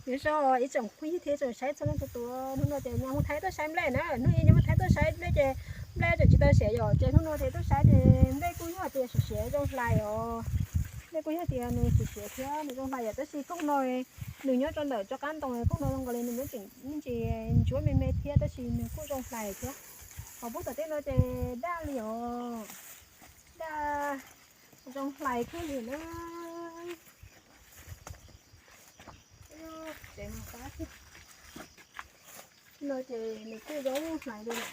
Nyob zoo ib tsoom phooj ywg thiab tsoom saib txhua leej txhua tus, hnub no ces Nyiaj Muaj Thaib tuaj saib nplej na, hnub ib Nyiaj Muaj Thaib tuaj saib nplej ces nplej tseem tsis tau siav yom, ces hnub no ces tuaj saib ces nplej kuj yog tias siav siav zoo hlais os. Nplej kuj yog tias nws siav siav thiab nws zoo hlais yom, tab sis koog no nws nyob rau ntawm rov qab ntoo, koog no zoo nkaus li nws muab tseem me ntsis ntsuab me me thiab tab sis nws kuj zoo hlais thiab. Hos pub tom tej no ces daj li os, daj zoo hlais kawg li na. No ces nws kuj zoo hlais li lawm.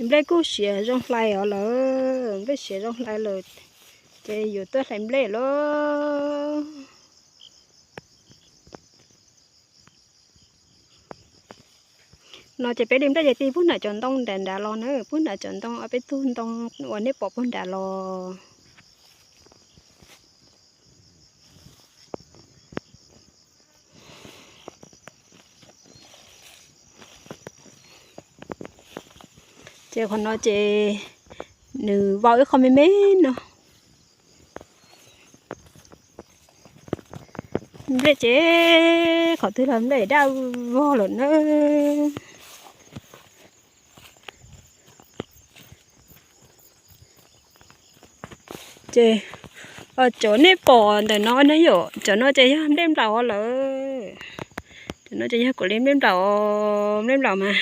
Nplej kuj siav zoo hlais os lawm, nplej siav zoo hlais lawm, ces yuav tuaj hlais nplej lawm. No ces peb li nplej ces ti puag nram cov ntoo nram nrad los na, puag nram cov ntoo ob peb tug ntoo uas nej pom puag nrad los. Ces qhov no ces nws vau ib qho me me no. Nplej ces qhov twg los nplej daj vog lawm na. Ces cov nej pom ntawm no ne yom, cov no ces yog nplej nplaum lawm. Cov no ces yog kuv li nplej nplaum, nplej nplaum mas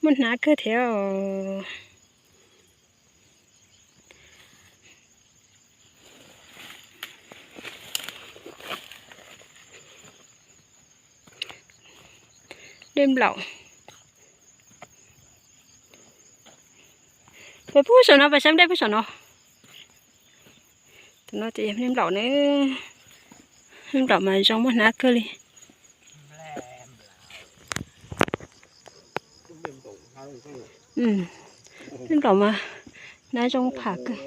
muaj hnab kawg thiab. Nplej nplaum. Peb pub saum no, peb saib nplej pub saum no. Tus no ces yog nplej nplaum ne, nplej nplaum mas zoo muaj hnab kawg li. Nplej nplaum mas hnab zoo pham kawg.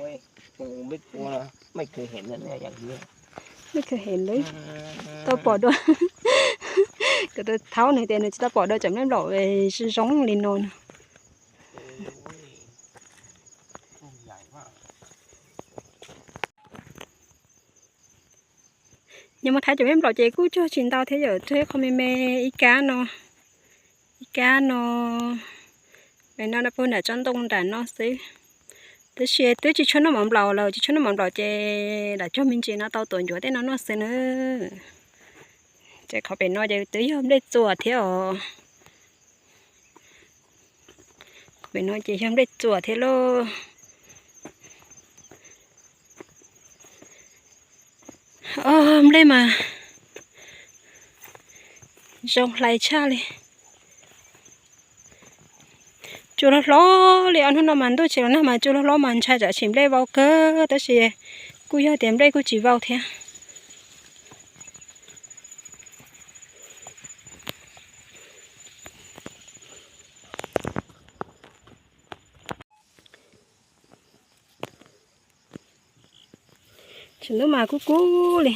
Mej kheev heev li, tau pom dua, kuv tau thaub nws tias nws tsis tau pom dua cov nplej nplaum zoo li no na. Nyiaj Muaj Thaib cov nplej nplaum ces kuj cog tsis ntau thiab yom, cog ib qho me me, ib kab no, ib kab no, no puag nram tsob ntoo nram no xwb. Tab sis twb tsis tshua noj mov nplaum lawm, tsis tshua noj mov nplaum ces lam cog me ntsis no tau tuav ncuav tej no noj xwb na. Ces qhov pem no ces twb yog nplej txuas thiab os. Qhov pem no ces yog nplej txuas thiab lauj. Nplej mas zoo hlais tshaj li. Tsuas hlob hlob li, ob hnub no mas ntuj tsis los nag mas tsuas hlob hlob mas ntshai tsam tsis nplej vau kawg, tab sis kuj yog tias nplej kuj tsis vau thiab. Tsaus ntuj mas kub kub li,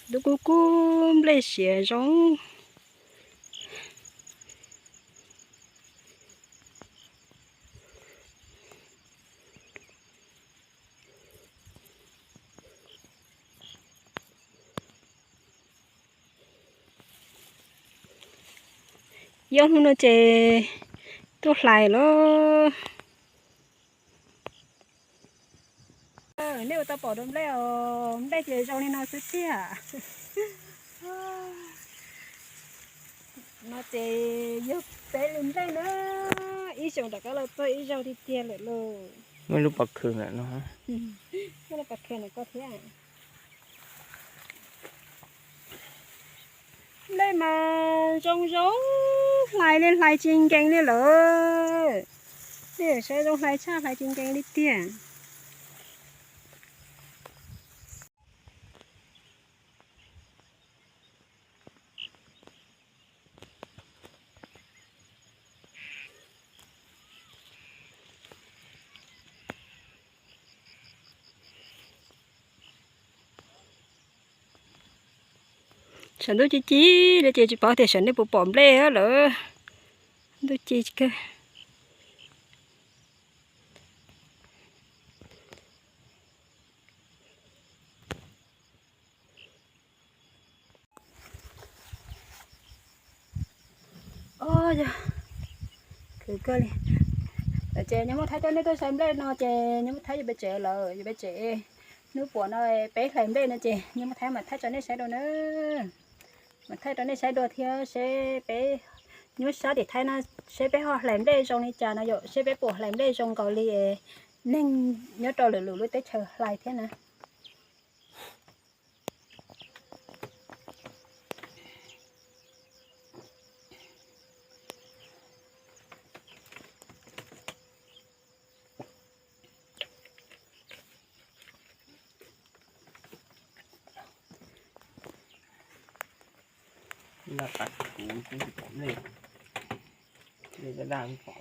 ntuj kub kub nplej siav zoo. Ib ob hnub no ces tuaj hlais lawm. Nej ua tau pom dua nplej os, nplej ces zoo li no xwb tiag. No ces yog peb li nplej na, ib xyoos rov qab los txog ib zaug tiag tiag lawm lauj. Muaj lub pov khw ntawm no, muaj lub pov khw ntawm ko thiab. Nplej mas zoo zoo, hlais li hlais tsis nkees li lawm. Nej saib zoo hlais tshaj, hlais tsis nkees li tiag. Saum ntuj ci ci li ces tsis paub tias saum nej puas pom nplej lawm. Ntuj ci kawg. Khwv kawg li. Ces nyob Muaj Thaib coj nej tuaj saib nplej no ces nyob Muaj Thaib yuav peb tsev lawm, yuav peb tsev. Hnub puas no peb hlais nplej no ces nyob Muaj Thaib mam thaij rau nej saib dua na. Mam thaij rau nej saib dua thiab seb peb nyob sab tim Thaib no seb peb ho hlais nplej zoo li cas no yom, seb peb puas hlais nplej zoo nkaus li neeg nyob rau lwm lwm lub teb chaws hlais thiab na. Daj tas kuv kuv tsis pom nplej, nplej daj daj kuv pom.